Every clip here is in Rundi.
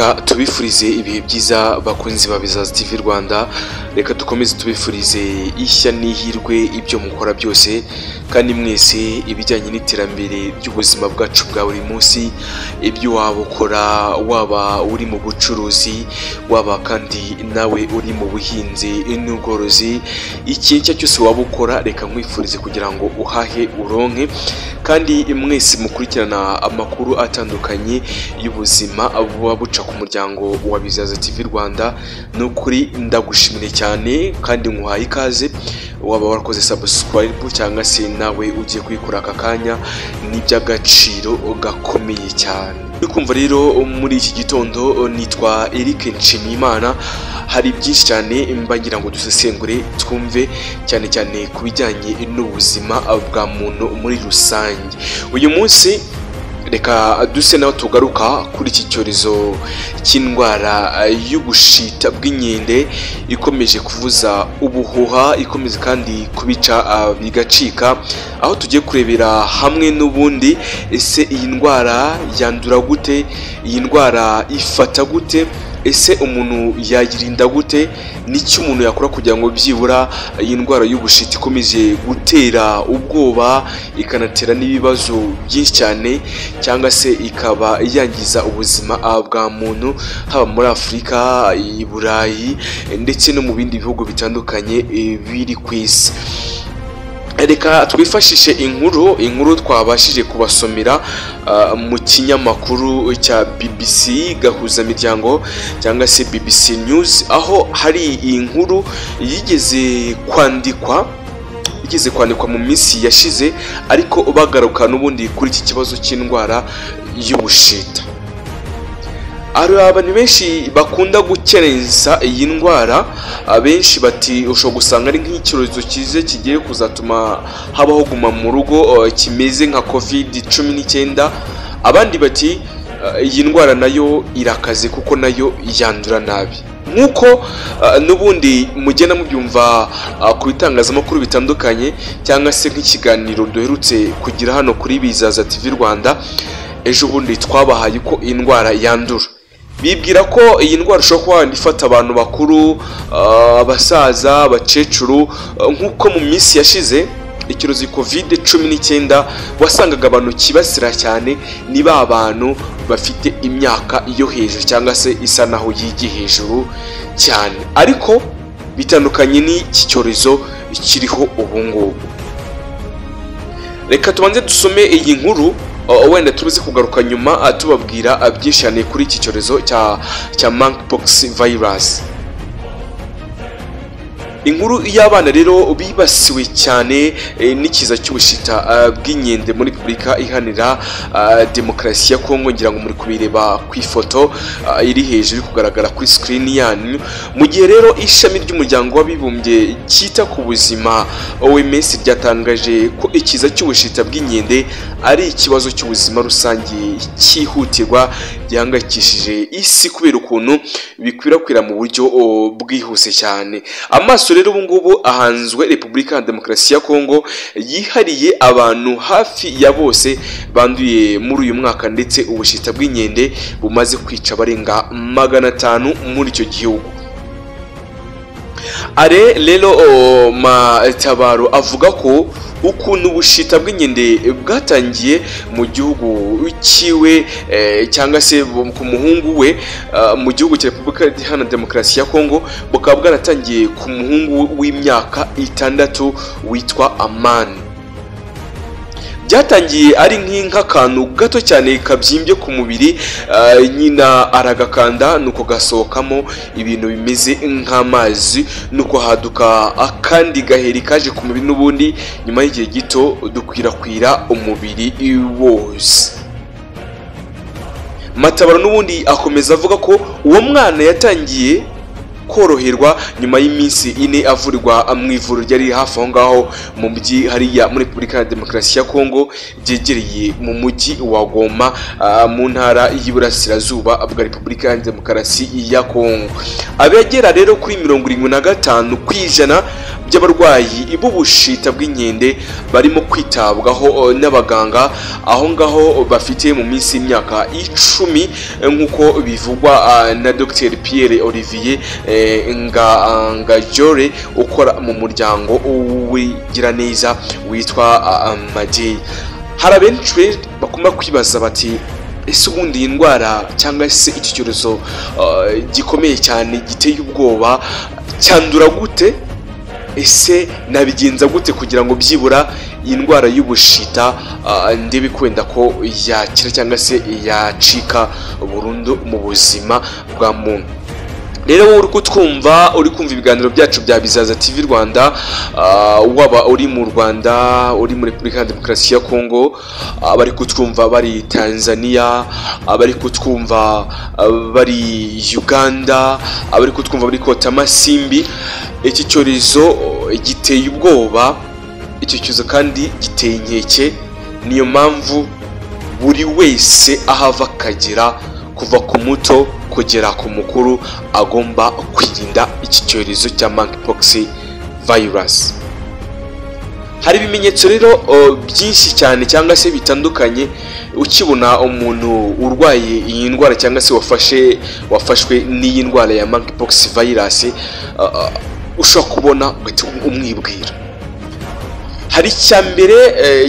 Reka tubifurize ibihe byiza bakunzi ba Bizaza TV Rwanda, reka dukomeze tubifurize ishya n'ihirwe ibyo mukora byose, kandi mwese ibijyanye n'iterambere ry'ubuzima bwacu bwa buri munsi, ibyo waba ukora, waba uri mu bucuruzi, waba kandi nawe uri mu buhinzi n'ubworozi, ikintu icyo cyose waba ukora, reka nkwifurize kugira ngo uhahe uronke, kandi mwese mukurikirana amakuru atandukanye y'ubuzima buba buca ku muryango wa Bizaza TV Rwanda. Ni ukuri ndagushimire cyane kandi nkuhaye ikaze, waba warakoze subscribe cyangwa se nawe ugiye kuyikora aka kanya, ni iby'agaciro gakomeye cyane. Uri kumva rero muri iki gitondo nitwa Eric Nshimiyimana, hari byinshi cyane mba ngira ngo dusesengure twumve cyane cyane ku bijyanye n'ubuzima bwa muntu muri rusange. Uyu munsi reka duse naho tugaruka kuri iki cyorezo cy'indwara y'ubushita bw'inkende ikomeje kuvuza ubuhuha, ikomeza kandi kubica bigacika, aho tugiye kurebera hamwe n'ubundi ese iyi ndwara yandura gute, iyi ndwara ifata gute, ese umuntu yayirinda gute, n'icyo umuntu yakora kugira ngo byibura iyi ndwara y'ubushita ikomeje gutera ubwoba ikanatera n'ibibazo byinshi cyane, cyangwa se ikaba yangiza ubuzima bwa muntu haba muri Afurika, i Burayi ndetse no mu bindi bihugu bitandukanye biri ku isi. Reka twifashishe inkuru twabashije kubasomera mu kinyamakuru cya BBC Gahuzamiryango cyangwa se BBC News, aho hari inkuru yigeze kwandikwa mu minsi yashize, ariko bagaruka n'ubundi kuri iki kibazo cy'indwara y'ubushita. Hari abantu benshi bakunda gukerensa iyi ndwara, abenshi bati ushobora gusanga ari nk'icyorezo kize kigiye kuzatuma habaho guma mu rugo kimeze nka COVID-19, abandi bati iyi ndwara nayo irakaze kuko nayo yandura nabi. Nk'uko n'ubundi mugenda mubyumva ku bitangazamakuru bitandukanye cyangwa se nk'ikiganiro duherutse kugira hano kuri Bizaza TV Rwanda, ejo bundi twabahaye uko indwara yandura. Bibwira ko iyi ndwara ishobora kuba ifata abantu bakuru, abasaza, abakecuru, nk'uko mu minsi yashize icyorezo COVID-19 wasangaga abantu kibasira cyane ni ba bantu bafite imyaka yo hejuru cyangwa se isa naho yigi hejuru cyane, ariko bitandukanye n'iki cyorezo kiriho ubu ngubu. Reka tubanze dusome iyi nkuru, wenda tubuze kugaruka nyuma tubabwira byinshi cyane kuri iki cyorezo cya monkeypox virus. Inkuru y'abana rero bibasiwe cyane n'ikiza cy'ubushita bw'inkende muri Repubulika Iharanira Demokarasi ya Kongo, ngira ngo muri kubireba ku ifoto iri hejuru kugaragara kuri screen yanyu. Mu gihe rero ishami ry'umuryango w'abibumbye cyita ku buzima OMS ryatangaje ko ikiza cy'ubushita bw'inkende ari ikibazo cy'ubuzima rusange cyihutirwa gihangayikishije isi kubera ukuntu bikwirakwira mu buryo bwihuse cyane. Amaso rero ubu ngubu ahanzwe Repubulika ya Demokarasi ya Kongo yihariye abantu hafi ya bose banduye muri uyu mwaka, ndetse ubushita bw'inkende bumaze kwica barenga 500 muri icyo gihugu. Are rero Matabaro avuga ko ukuntu ubushita bw'inkende bwatangiye mu gihugu cyiwe cyangwa se ku muhungu we mu gihugu cya Repubulika Iharanira Demokarasi ya Kongo, bukaba bwaratangiye ku muhungu w'imyaka 6 witwa Amani. Byatangiye ari nk'akantu gato cyane kabyimbye ku mubiri, nyina aragakanda nuko gasohokamo ibintu bimeze nk'amazi, nuko haduka akandi gaheri kaje ku mubiri n'ubundi nyuma y'igihe gito dukwirakwira umubiri wose. Matabaro n'ubundi akomeza avuga ko uwo mwana yatangiye koroherwa nyuma y'iminsi 4 avurirwa mu ivuriro ryari hafi aho ngaho mu mujyi hariya muri Repubulika ya Demokarasi ya Kongo, ryegereye mu mujyi wa Goma mu ntara y'Iburasirazuba bwa Repubulika ya Demokarasi ya Kongo. Abagera rero kuri 75% by'abarwayi b'ubushita bw'inkende barimo kwitabwaho n'abaganga aho ngaho bafite mu minsi y'imyaka 10, nk'uko bivugwa na Dr Pierre Olivier Ngajore ukora mu muryango w'igiraneza witwa Madeyi. Hari abenshi bakunda kwibaza bati: "Ese ubundi iyi ndwara cyangwa se iki cyorezo gikomeye cyane giteye ubwoba cyandura gute? Ese nabigenza gute kugira ngo byibura iyi ndwara y'ubushita ndebe kwenda ko yakira cyangwa se yacika burundu mu buzima bwa muntu?" Rero wowe uri kutwumva, uri kumva ibiganiro byacu bya Bizaza TV Rwanda, waba uri mu Rwanda, uri muri Repubulika ya Demokarasi ya Kongo, abari kutwumva bari Tanzania, abari kutwumva bari Uganda, abari kutwumva bari Kota Masimbi, iki cyorezo giteye ubwoba, iki cyorezo kandi giteye inkeke. Niyo mpamvu buri wese aho ava akagera, kuva ku muto kugera ku mukuru, agomba kwirinda iki cyorezo cya monkeypox virus. Hari ibimenyetso rero byinshi cyane cyangwa se bitandukanye ukibona umuntu urwaye iyi ndwara cyangwa se wafashwe n'iyi ndwara ya monkeypox virus, ushobora kubona ugahita umwibwira. Hari icya mbere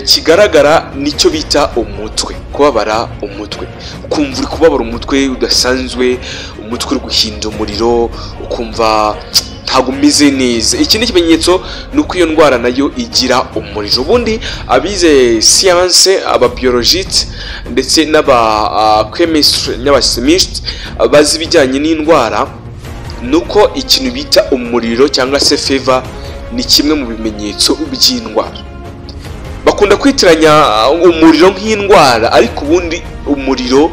kigaragara, nicyo bita umutwe, kubabara umutwe, ukumva uri kubabara umutwe udasanzwe, umutwe uri guhinda umuriro, ukumva ntabwo umeze neza. Ikindi kimenyetso ni uko iyo ndwara nayo igira umuriro. Ubundi abize siyanse, ababiologiste ndetse n'aba chemistry n'abachimistes bazi ibijyanye n'indwara, ni uko ikintu bita umuriro cyangwa se fever ni kimwe mu bimenyetso by'indwara. Bakunda kwitiranya umuriro nk'indwara, ariko ubundi umuriro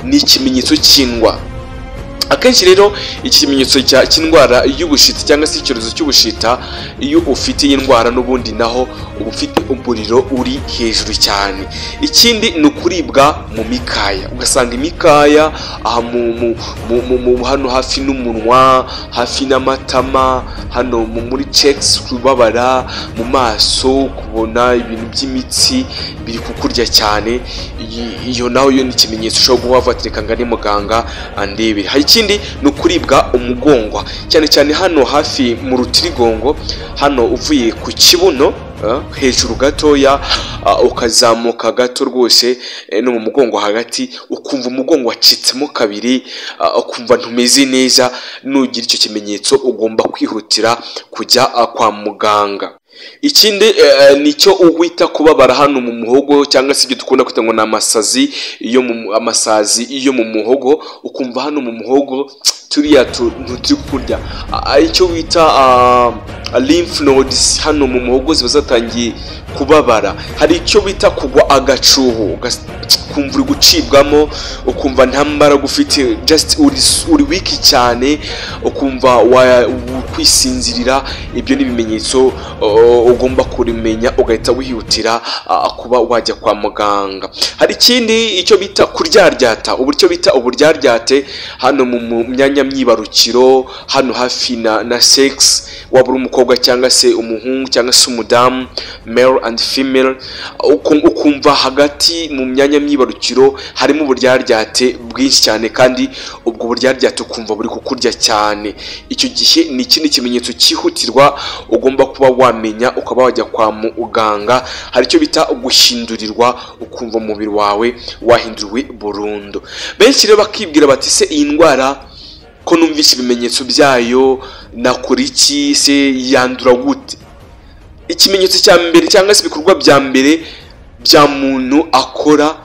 ni ikimenyetso cy'indwara. Akenshi rero iki kimenyetso cy'indwara y'ubushita cyangwa se icyorezo cy'ubushita, iyo ufite iyi ndwara n'ubundi naho uba ufite umuriro uri hejuru cyane. Ikindi ni ukuribwa mu mikaya, ugasanga imikaya aha hano hafi n'umunwa, hafi n'amatama, hano muri cheeks, kubabara mu maso, kubona ibintu by'imitsi biri kukurya cyane. Iyo naho yo ni ikimenyetso ushobora kuba wafatira ngane muganga andebere. Hari ikindi, ni ukuribwa umugongo, cyane cyane hano hafi mu rutirigongo, hano uvuye ku kibuno hejuru gatoya, ukazamuka gato rwose, no mu mugongo hagati, ukumva umugongo wacitsemo kabiri, ukumva ntumeze neza. Nugira icyo kimenyetso ugomba kwihutira kujya kwa muganga. Ikindi nicyo wita kubabara hano mu muhogo, cyangwa se ibyo dukunda kwita ngo ni amasazi yo mu muhogo, ukumva hano mu muhogo turiya tuntu turi kurya, icyo wita lymph nodes hano mu muhogo ziba zatangiye kubabara. Hari icyo bita kugwa agacuho, ukumva uri gucibwamo, ukumva nta mbaraga ufite, just uri weak cyane, ukumva kwisinzirira. Ibyo ni ibimenyetso ugomba kubimenya ugahita wihutira kuba wajya kwa muganga. Hari ikindi, icyo bita kuryaryata, uburyo bita uburyaryate hano mu myanya myibarukiro, hano hafi na sex, waba uri umukobwa cyangwa se umuhungu cyangwa se umudamu, male and female, ukumva hagati mu myanya myibarukiro harimo uburyaryate bwinshi cyane, kandi ubwo buryaryate ukumva buri kukurya cyane. Icyo gihe ni ikindi kimenyetso cyihutirwa ugomba kuba wamenya ukaba wajya kwa muganga. Hari icyo bita guhindurirwa, ukumva umubiri wawe wahinduriwe burundu. Benshi rero bakibwira bati: "Se iyi ndwara ko numvise ibimenyetso byayo, nakora iki? Se yandura gute?" Ikimenyetso cya mbere cyangwa se ibikorwa bya mbere bya muntu akora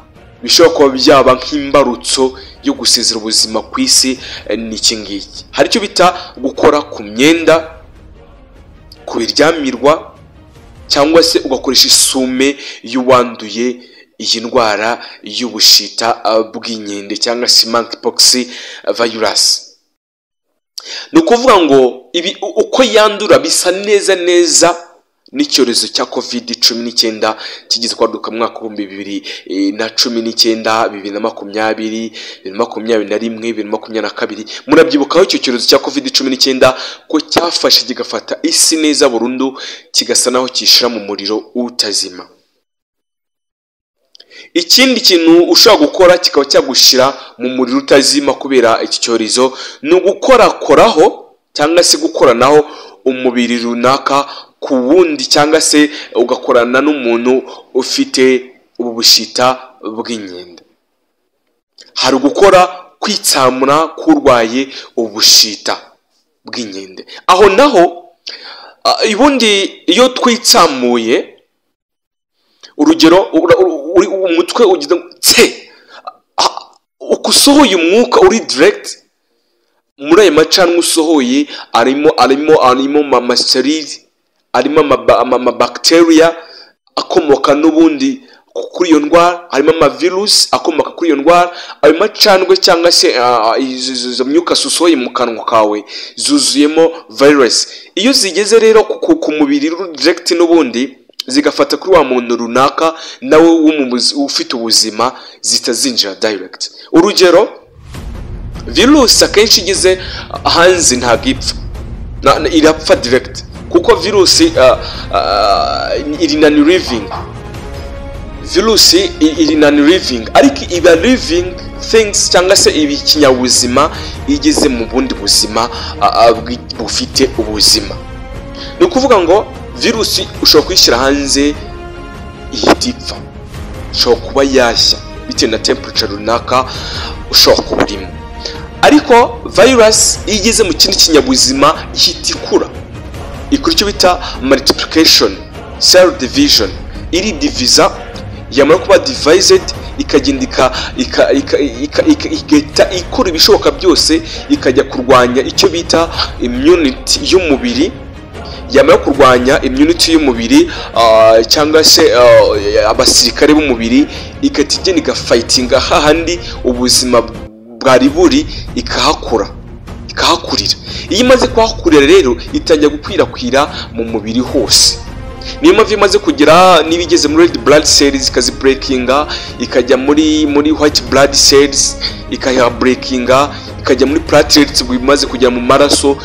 bishobora kuba byaba nk'imbarutso yo gusezera ubuzima ku isi ni iki ngiki. Hari icyo bita gukora ku myenda, ku biryamirwa, cyangwa se ugakoresha isume y'uwanduye iyi ndwara y'ubushita bw'inkende cyangwa se monkeypox virus. Ni ukuvuga ngo ibi uko yandura bisa neza neza N'icyorezo cya COVID-19 kigeze kwaduka mu mwaka 2019, 2020, 2021, 2022. Murabyibukaho icyo cyorezo cya COVID-19 ko cyafashe kigafata isi neza burundu, kigasa naho kishira mu muriro utazima. Ikindi kintu ushobora gukora kikaba cyagushyira mu muriro utazima kubera iki cyorezo ni ugukorakoraho cyangwa se gukoranaho umubiri runaka ku wundi, cyangwa se ugakorana n'umuntu ufite ubu bushita bw'inkende. Hari ugukora kwitsamura k'urwaye ubushita bw'inkende. Aho naho ubundi iyo twitsamuye, urugero umutwe ugize tse, uko usohoye umwuka uri direct muri ayo macandwe usohoye arimo amaserire, arimo amabacteria akomoka n'ubundi kuri iyo ndwara, harimo amavirusi akomoka kuri iyo ndwara. Ayo macandwe cyangwa se izo myuka usohoye mu kanwa kawe zuzuyemo virus. Iyo zigeze rero ku mubiri direct n'ubundi zigafata kuri wa muntu runaka nawe ufite ubuzima, zitazinjira direct. Urugero, virusi akenshi igeze hanze ntabwo ipfa, irapfa direct, kuko virusi iri non living. Virusi iri non living, ariko iba living things cyangwa se iba ikinyabuzima igeze mu bundi buzima bufite ubuzima. Ni ukuvuga ngo virusi ushobora kuyishyira hanze ihita ipfa, ishobora kuba yashya bitewe na temperature runaka ushobora kuba urimo. Ariko virus iyo igeze mu kindi kinyabuzima ihita ikura, ikora icyo bita multiplication, cell division, iridiviza. Yamara kuba divided ikagenda igahita ikora ibishoboka byose, ikajya kurwanya icyo bita immunity y'umubiri. Yamara kurwanya immunity y'umubiri cyangwa se abasirikare b'umubiri, igahita igenda igafightinga hahandi ubuzima bwari buri, ikahakura, ikahakurira. Iyo imaze kuhakurira rero itangira gukwirakwira mu mubiri hose. Niyo mpamvu imaze kugera, niba igeze muri red blood cells ikazibreakinga, ikajya muri white blood cells ikahabreakinga, ikajya muri platelets bimaze kugera mu maraso,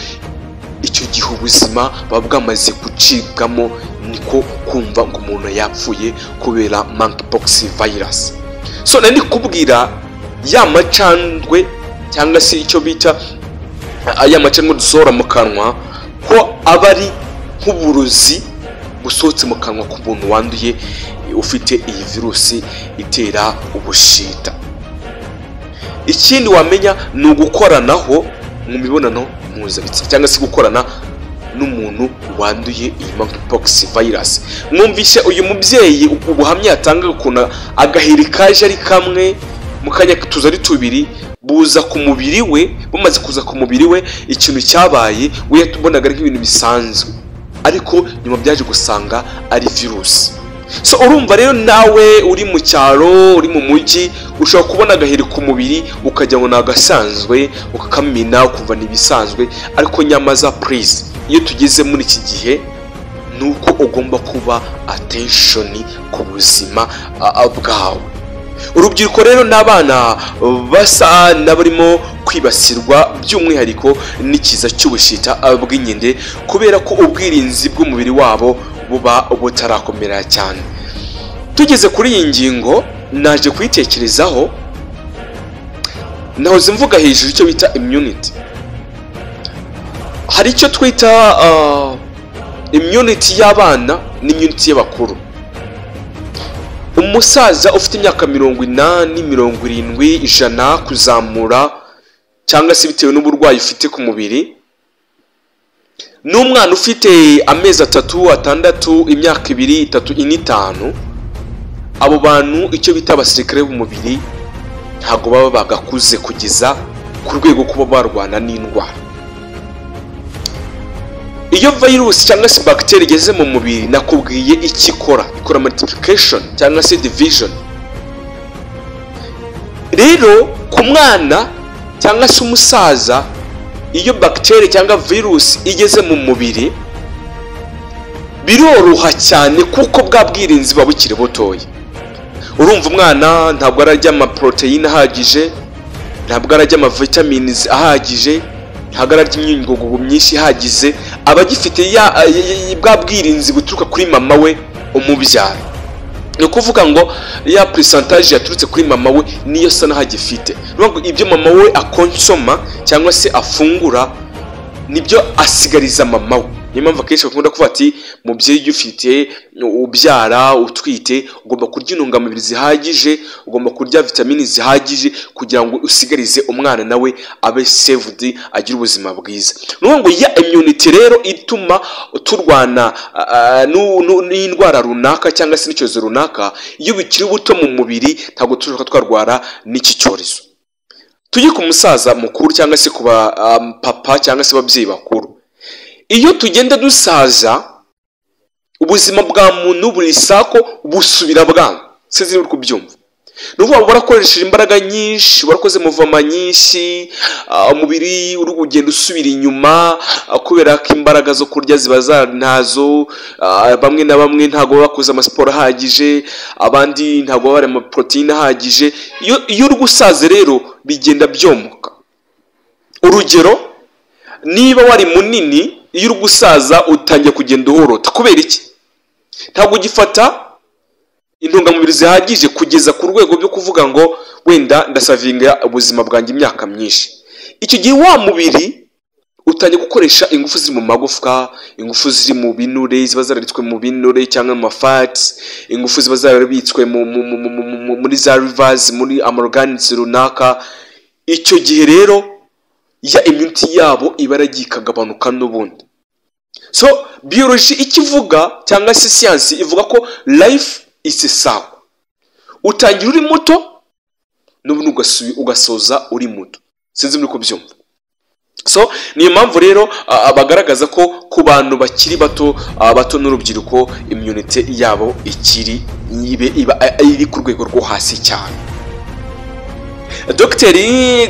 icyo gihe ubuzima buba bwamaze gucibwamo. Niko kumva ngo umuntu yapfuye kubera monkeypox virus. So nari kubwira ya macandwe cyangwa se icyo bita aya macandwe dusohora mu kanwa, ko aba ari nk'uburozi busohotse mu kanwa ku muntu wanduye ufite iyi virusi itera ubushita. Ikindi wamenya ni ugukoranaho mu mibonano mpuzabitsina cyangwa se gukorana n'umuntu wanduye iyi monkeypox virus. Mwumvise uyu mubyeyi ubuhamya yatanga, ukuntu agaheri kaje ari kamwe, mu kanya tuza ari tubiri, buza ku mubiri we. Bumaze kuza ku mubiri we, ikintu cyabaye we yatubonaga ari nk'ibintu bisanzwe, ariko nyuma byaje gusanga ari virusi. So urumva rero nawe uri mu cyaro, uri mu mujyi, ushobora kubona agaheri ku mubiri ukajya ngo ni agasanzwe, ukakamena ukumva ni ibisanzwe, ariko nyamaza please, iyo tugeze muri iki gihe ni uko ugomba kuba attention ku buzima bwawe. Urubyiruko rero n'abana basa n'abarimo kwibasirwa by'umwihariko n'ikiza cy'ubushita bw'inkende, kubera ko ubwirinzi bw'umubiri wabo buba butarakomera cyane. Tugeze kuri iyi ngingo naje kuyitekerezaho, nahoze mvuga hejuru icyo bita immunity. Hari icyo twita immunity y'abana n'immunity y'abakuru. Umusaza ufite imyaka 80, 70, 100 kuzamura, cyangwa se bitewe n'uburwayi ufite ku mubiri, n'umwana ufite amezi 3, 6, imyaka 2, 3, 4, 5, abo bantu icyo bita abasirikare b'umubiri ntabwo baba bagakuze kugeza ku rwego kuba barwana n'indwara. Iyo virusi cyangwa se bagiteri igeze mu mubiri, nakubwiye icyo ikora, ikora multiplication cyangwa se division. Rero ku mwana cyangwa se umusaza, iyo bagiteri cyangwa virusi igeze mu mubiri Biroroha cyane kuko bwa bwirinzi buba bukiri butoya. Urumva, umwana ntabwo ararya amaporoteyine ahagije, ntabwo ararya amavitamines ahagije, ntabwo ararya imyunyungugu myinshi ihagije. Aba agifite bwa bwirinzi buturuka kuri mama we umubyara. Ni ukuvuga ngo ya pourcentage yaturutse kuri mama we niyo asa n'aho agifite. Ni ukuvuga ngo ibyo mama we akonsoma cyangwa se afungura nibyo asigariza mama we. Niyo mpamvu akenshi bakunda kuvuga ati: "Mubyeyi ufite, ubyara, utwite, ugomba kurya intungamubiri zihagije, ugomba kurya vitamini zihagije kugira ngo usigarize umwana, nawe abe saved, agire ubuzima bwiza." Ni ukuvuga ngo ya immunity rero ituma turwana n'indwara runaka cyangwa se n'icyorezo runaka, iyo bikiri buto mu mubiri, ntabwo tushobora twarwara n'iki cyorezo. Tujye ku musaza mukuru cyangwa se ku ba papa cyangwa se ababyeyi bakuru. Iyo tugenda dusaza, ubuzima bwa muntu buri sako busubira bwana. Sinzi niba uri kubyumva. Ni ukuvuga ngo warakoresheje imbaraga nyinshi, warakoze mouvement nyinshi, umubiri uri kugenda usubira inyuma kubera ko imbaraga zo kurya ziba za ntazo. Bamwe na bamwe ntabwo baba bakoze amasiporo ahagije, abandi ntabwo baba bari amaporoteyine ahagije. Iyo uri gusaza rero bigenda byomoka. Urugero, niba wari munini, iyo uri gusaza utangiye kugenda uhorota. Kubera iki? Ntabwo ugifata intungamubiri zihagije kugeza ku rwego rwo kuvuga ngo wenda ndasavinga ubuzima bwanjye imyaka myinshi. Icyo gihe wa mubiri utangiye gukoresha ingufu ziri mu magufwa, ingufu ziri mu binure ziba zarabitswe mu binure cyangwa mu mafats, ingufu ziba zarabitswe muri za livers, muri ama organs runaka. Icyo gihe rero ya immunity yabo iba yaragiye ikagabanuka n'ubundi. So biology icyo ivuga cyangwa se siyansi ivuga ko life is a circle. Utangira uri muto, n'ubundi ugasoza uri muto. Sinzi muri kubyumva. So niyo mpamvu rero bagaragaza ko ku bantu bakiri bato, bato n'urubyiruko, immunity yabo ikiri iba iri ku rwego rwo hasi cyane. Dogiteri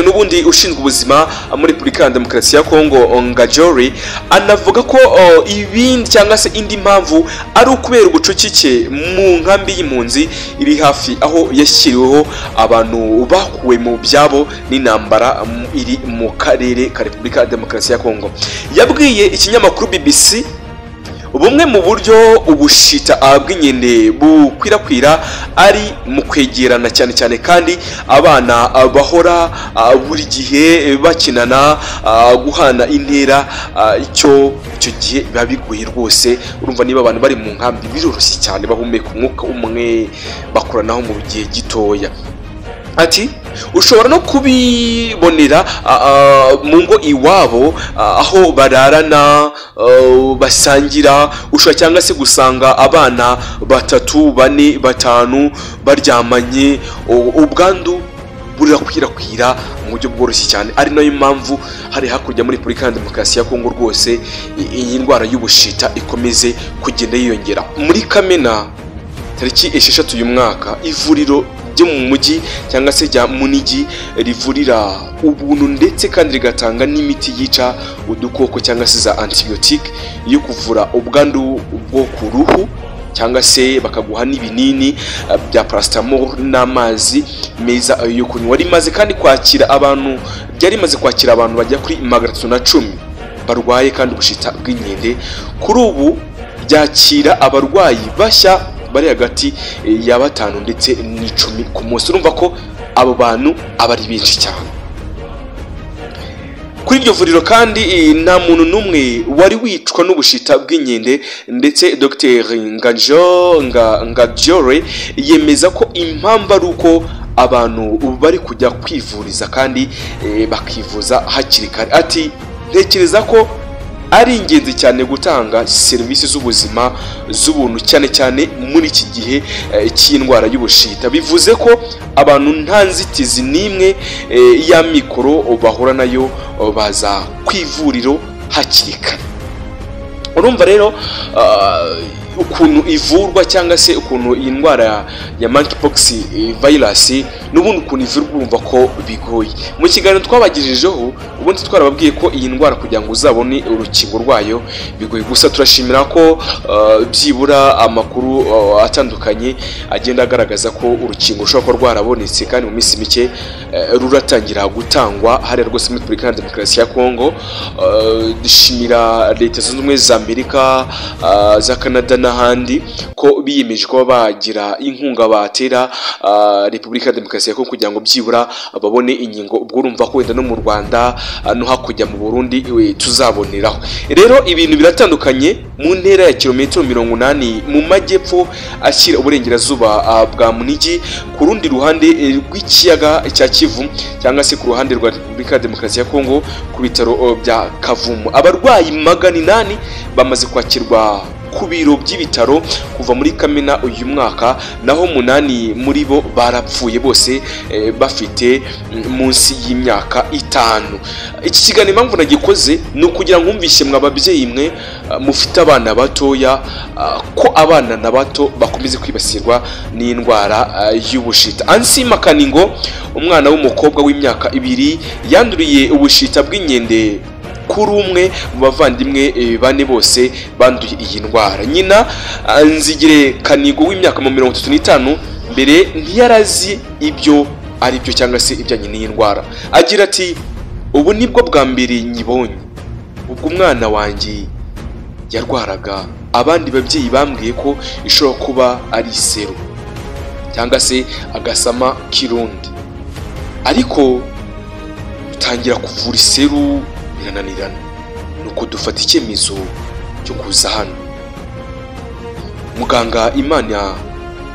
n'ubundi ushinzwe ubuzima muri Repubulika ya Demokarasi ya Kongo, Ngajori, anavuga ko ibindi cyangwa se indi mpamvu ari ukubera ubucucike mu nkambi y'impunzi iri hafi aho yashyiriweho abantu bakuwe mu byabo n'intambara iri mu karere ka Repubulika ya Demokarasi ya Kongo. Yabwiye ikinyamakuru BBC bumwe mu buryo ubushita bw'inkende bukwirakwira ari mu kwegerana cyane cyane, kandi abana bahora buri gihe bakinana, guhana intera. Icyo gihe biba bigoye rwose. Urumva, niba abantu bari mu nkambi biroroshye cyane, bahumeka umwuka umwe, bakoranaho mu gihe gitoya. Ati: "Ushobora no kubibonera mu ngo iwabo, aho bararana, basangira. Ushobora cyangwa se gusanga abana batatu, bane, batanu baryamanye. Ubwandu burakwirakwira mu buryo bworoshye cyane." Ari nayo mpamvu hari hakurya muri Repubulika ya Demokarasi ya Kongo rwose iyi ndwara y'ubushita ikomeze kugenda yiyongera. Muri Kamena tariki 6 uyu mwaka, ivuriro ryo mu mujyi cyangwa se rya Munigi rivurira ubuntu ndetse kandi rigatanga n'imiti yica udukoko cyangwa se za antibiotique yo kuvura ubwandu bwo ku ruhu, cyangwa se bakaguha n'ibinini bya paracetamol n'amazi meza yo kunywa, rimaze kandi kwakira abantu, ryari rimaze kwakira abantu bajya kuri 310 barwaye kandi ubushita bw'inkende. Kuri ubu ryakira abarwayi bashya bari hagati ya 5 ndetse n'10 ku munsi. Urumva ko abo bantu aba ari benshi cyane. Kuri iryo vuriro kandi nta muntu n'umwe wari wicwa n'ubushita bw'inkende, ndetse Dr Ngajore yemeza ko impamvu ari uko abantu bari kujya kwivuriza kandi bakivuza hakiri kare. Ati: "Ntekereza ko ari ingenzi cyane gutanga serivisi z'ubuzima z'ubuntu, cyane cyane muri iki gihe cy'indwara y'ubushita. Bivuze ko abantu nta nzitizi n'imwe ya mikoro bahura nayo, baza ku ivuriro hakiri kare." Urumva rero Ukuntu ivurwa cyangwa se ukuntu iyi ndwara ya monkeypox virus n'ubundi ukuntu ivurwa, urumva ko bigoye. Mu kiganiro twabagejejeho ubundi twarababwiye ko iyi ndwara kugira ngo uzabone urukingo rwayo bigoye. Gusa turashimira ko byibura amakuru atandukanye agenda agaragaza ko urukingo rushobora kuba rwarabonetse, kandi mu minsi mike ruratangira gutangwa hariya rwose muri Repubulika ya Demokarasi ya Kongo. Dushimira Leta Zunze Ubumwe za Amerika, za Canada n'ahandi ko biyemeje kuba bagira inkunga batera Repubulika ya Demokarasi ya Kongo kugira ngo byibura babone inkingo. Ubwo urumva ko wenda no mu Rwanda no hakurya mu Burundi tuzaboneraho. Rero ibintu biratandukanye mu ntera ya kilometero 80 mu majyepfo ashyira uburengerazuba bwa Munigi, ku rundi ruhande rw'ikiyaga cya Kivu cyangwa se ku ruhande rwa Repubulika ya Demokarasi ya Kongo, ku bitaro bya Kavumu abarwayi 800 bamaze kwakirwa ku biro by'ibitaro kuva muri Kamena uyu mwaka, naho 8 muri bo barapfuye bose bafite munsi y'imyaka 5. Iki kiganiro impamvu nagikoze ni ukugira ngo mwumvishe mwa babyeyi mwe mufite abana batoya ko abana na bato bakomeze kwibasirwa n'indwara y'ubushita. Ansi Makaningo, umwana w'umukobwa w'imyaka 2 yanduriye ubushita bw'inkende kuri umwe mu bavandimwe bane bose banduye iyi ndwara. Nyina Nzigire Kanigo w'imyaka 35 mbere ntiyarazi ibyo ari byo cyangwa se ibijyanye n'iyi ndwara. Agira ati ubu nibwo bwa mbere nyibonye, ubwo umwana wanjye yarwaraga abandi babyeyi bambwiye ko ishobora kuba ari iseru cyangwa se agasama k'irundi, ariko dutangira kuvura iseru birananirana, nuko dufata icyemezo cyo kuza hano. Muganga Imana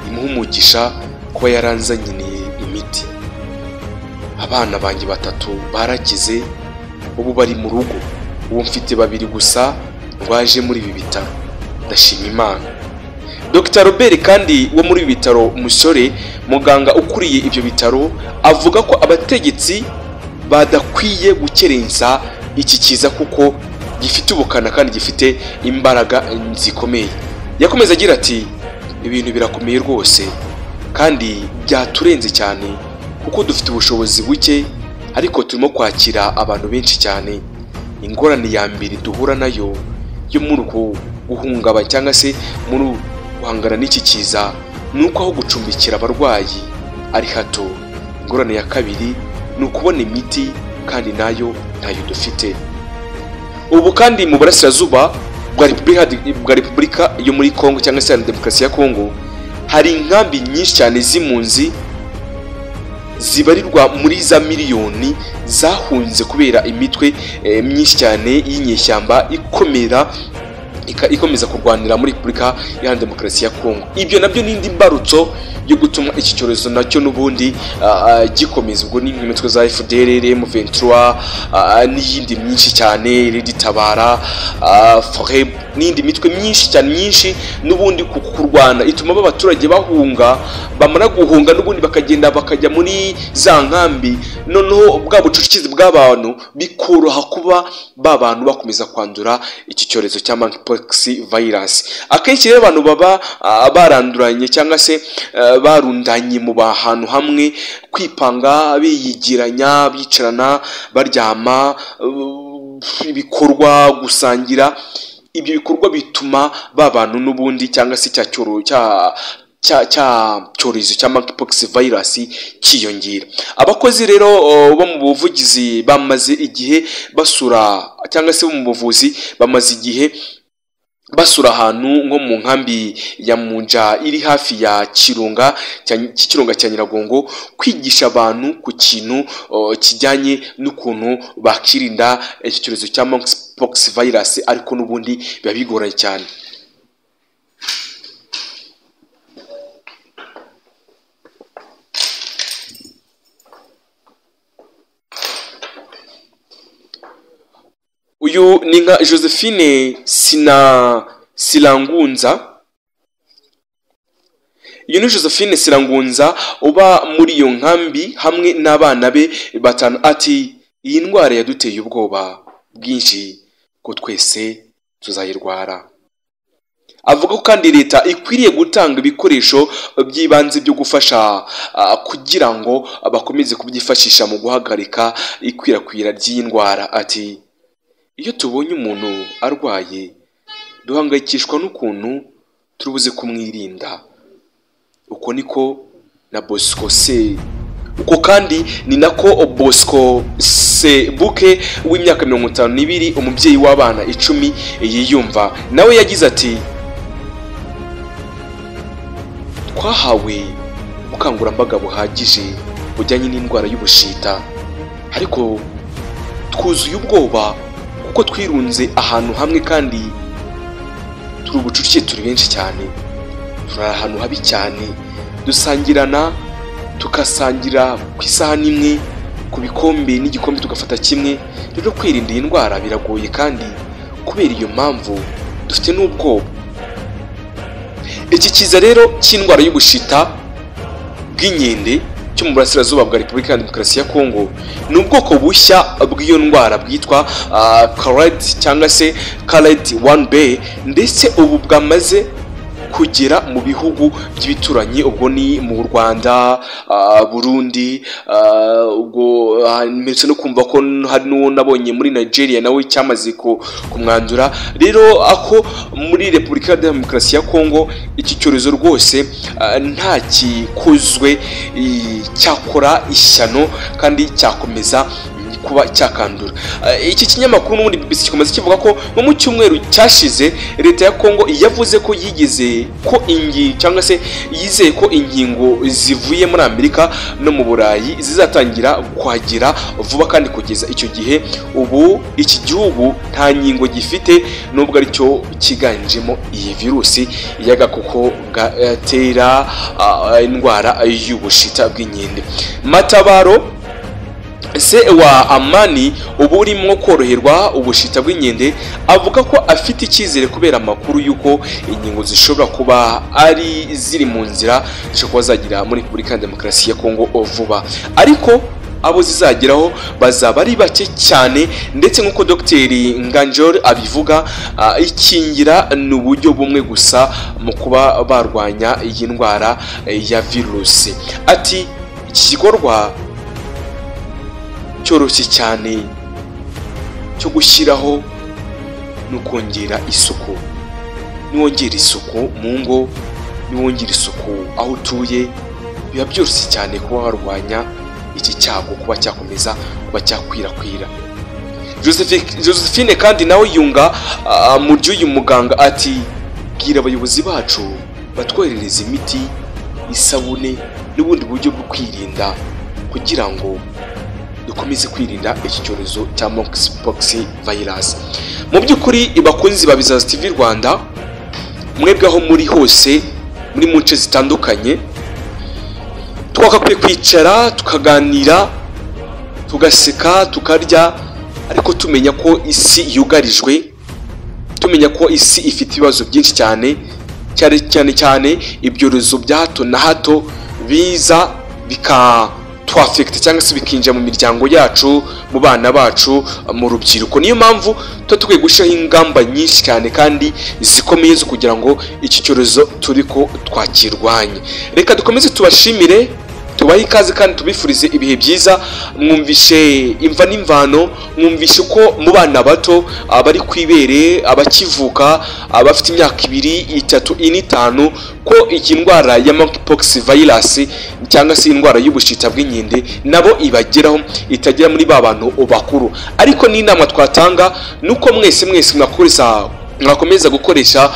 imuha umugisha kuba yaranzanyiniye imiti. Abana banjye 3 barakize, ubu bari mu rugo, ubu mfite 2 gusa rwaje muri ibi bitaro, ndashima Imana. Dr Robert kandi wo muri ibi bitaro Musore, muganga ukuriye ibyo bitaro, avuga ko abategetsi badakwiye gukerensa iki kiza kuko gifite ubukana kandi gifite imbaraga zikomeye. Yakomeza agira ati ibintu birakomeye rwose kandi byaturenze cyane kuko dufite ubushobozi buke, ariko turimo kwakira abantu benshi cyane. Ingorane ya mbere duhura nayo yo muri uku guhungabana cyangwa se muri guhangana n'iki kiza ni uko aho gucumbikira abarwayi ari hato. Ingorane ya kabiri ni ukubona imiti kandi nayo ntayo dufite. Ubu kandi mu burasirazuba bwa Repubulika yo muri Kongo cyangwa se Demokarasi ya Kongo hari inkambi nyinshi cyane z'impunzi zibarirwa muri za miliyoni zahunze kubera imitwe myinshi cyane y'inyeshyamba ikomeza kurwanira muri Repubulika ya Demokarasi ya Kongo. Ibyo nabyo n'indi mbarutso yo gutuma iki cyorezo nacyo n'ubundi gikomeza. Ubwo ni imitwe za FDLR, M23 n'iyindi myinshi cyane, Red-Tabara, FREB n'indi mitwe myinshi cyane myinshi n'ubundi kurwana ituma abaturage bahunga, bamara guhunga n'ubundi bakagenda bakajya muri za nkambi, noneho bwa bucucikizi bw'abantu bikoroha kuba ba bantu bakomeza kwandura iki cyorezo cya monkeypox virus. Akenshi rero abantu baba baranduranye cyangwa se barundanye mu bahantu hamwe, kwipanga, biyigiranya, bicarana, baryama, ibikorwa gusangira, ibyo bikorwa bituma ba bantu n'ubundi cyangwa se cya cyorezo cya monkeypox virus cyiyongera. Abakozi rero bo mu buvugizi bamaze igihe basura cyangwa se mu buvuzi bamaze igihe basura ahantu nko mu nkambi ya Munja iri hafi ya Kirunga Kirunga cya Nyiragongo, kwigisha abantu ku kintu kijyanye n'ukuntu bakirinda iki cyorezo cya monkeypox virus, ariko n'ubundi biba bigoranye cyane. Uyu ni nka Josephine Sirangunza. Uyu ni Josephine Sirangunza uba muri iyo nkambi hamwe n'abana be 5. Ati iyi ndwara yaduteye ubwoba bwinshi ko twese tuzayirwara. Avuga ko kandi leta ikwiriye gutanga ibikoresho by'ibanze byo gufasha kugira ngo bakomeze kubyifashisha mu guhagarika ikwirakwira ry'iyi ndwara. Ati iyo tubonye umuntu arwaye duhangayikishwa n'ukuntu turibuze kumwirinda. Uko niko na Bosco se uko kandi ni nako Bosco Sebuke w'imyaka 52, umubyeyi w'abana 10 yiyumva. Nawe yagize ati twahawe ubukangurambaga buhagije bujyanye n'indwara y'ubushita, ariko twuzuye ubwoba kuko twirunze ahantu hamwe kandi turi ubucucike, turi benshi cyane, turi ahantu habi cyane, dusangirana tukasangira ku isahani imwe, ku bikombe n'igikombe tugafata kimwe. Rero kwirinda iyi ndwara biragoye, kandi kubera iyo mpamvu dufite n'ubwoba. Iki kiza rero cy'indwara y'ubushita bw'inkende cyo mu burasirazuba bwa Repubulika ya Demokarasi ya Kongo ni ubwoko bushya bw'iyo ndwara bwitwa Clade cyangwa se Clade 1B, ndetse ubu bwamaze kugera mu bihugu by'ibituranyi. Ubwo ni mu Rwanda, Burundi, ubwo ndetse no kumva ko hari n'uwo nabonye muri Nigeria nawe cyamaze kumwandura. Rero aho muri Repubulika ya Demokarasi ya Kongo iki cyorezo rwose nta kikozwe cyakora ishyano kandi cyakomeza kuba cyakandura. Iki kinyamakuru n'ubundi BBC gikomeza kivuga ko mu cyumweru cyashize leta ya Kongo yavuze ko yigeze ko ingi cyangwa se yizeye ko ingingo zivuye muri Amerika no mu Burayi zizatangira kuhagera vuba, kandi kugeza icyo gihe ubu iki gihugu nta ngingo gifite, nubwo aricyo cyiganjemo iyi virusi y'agakoko gatera indwara y'ubushita bw'inkende. Matabaro se wa Amani ubu urimo koroherwa ubushita bw'inkende avuga ko afite icyizere kubera amakuru y'uko inkingo zishobora kuba ari ziri mu nzira zishobora kuba zagira muri Repubulika ya Demokarasi ya Kongo vuba, ariko abo zizageraho bazaba ari bake cyane. Ndetse nk'uko Dr Nganjor abivuga, ikingira ni uburyo bumwe gusa mu kuba barwanya iyi ndwara ya virusi. Ati iki gikorwa cyoroshye cyane cyo gushyiraho no kongera isuku. Niwongera isuku mu ngo, niwongera isuku aho utuye, biba byoroshye cyane kuba warwanya iki cyago kuba cyakomeza kuba cyakwirakwira. Josephine kandi nawe yunga mu ry'uyu muganga ati bwira abayobozi bacu batwoherereza imiti, isabune n'ubundi buryo bwo kwirinda kugira ngo dukomeze kwirinda iki cyorezo cya monkeypox virus. Mu by'ukuri bakunzi ba Bizaza TV Rwanda, mwebwe aho muri hose muri mu nce zitandukanye, twakakwiye kwicara tukaganira, tugaseka, tukarya, ariko tumenya ko isi yugarijwe, tumenya ko isi ifite ibibazo byinshi cyane cyane cyane cyane ibyorezo bya hato na hato biza bika twafekite cyangwa se bikinjira mu miryango yacu, mu bana bacu, mu rubyiruko. Niyo mpamvu tuba dukwiye gushyiraho ingamba nyinshi cyane kandi zikomeye zo kugira ngo iki cyorezo turi ko twakirwanye. Reka dukomeze tubashimire, tubahe ikaze kandi tubifurize ibihe byiza. Mwumvishe imva n'imvano, mwumvishe ko mu bana bato abari kwibere, abakivuka, abafite imyaka 2, 3, 4, 5 ko iyi ndwara ya monkeypox virus cyangwa se indwara y'ubushita bw'inkende nabo ibageraho, itagera muri ba bantu bakuru. Ariko n'inama twatanga nuko mwese mwese mwakomeza gukoresha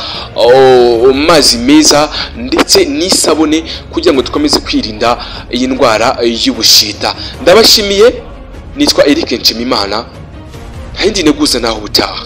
amazi meza ndetse n'isabune kugira ngo dukomeze kwirinda iyi ndwara y'ubushita. Ndabashimiye, nitwa Eric Nshimimana, nta yindi neguza naho ubutaha.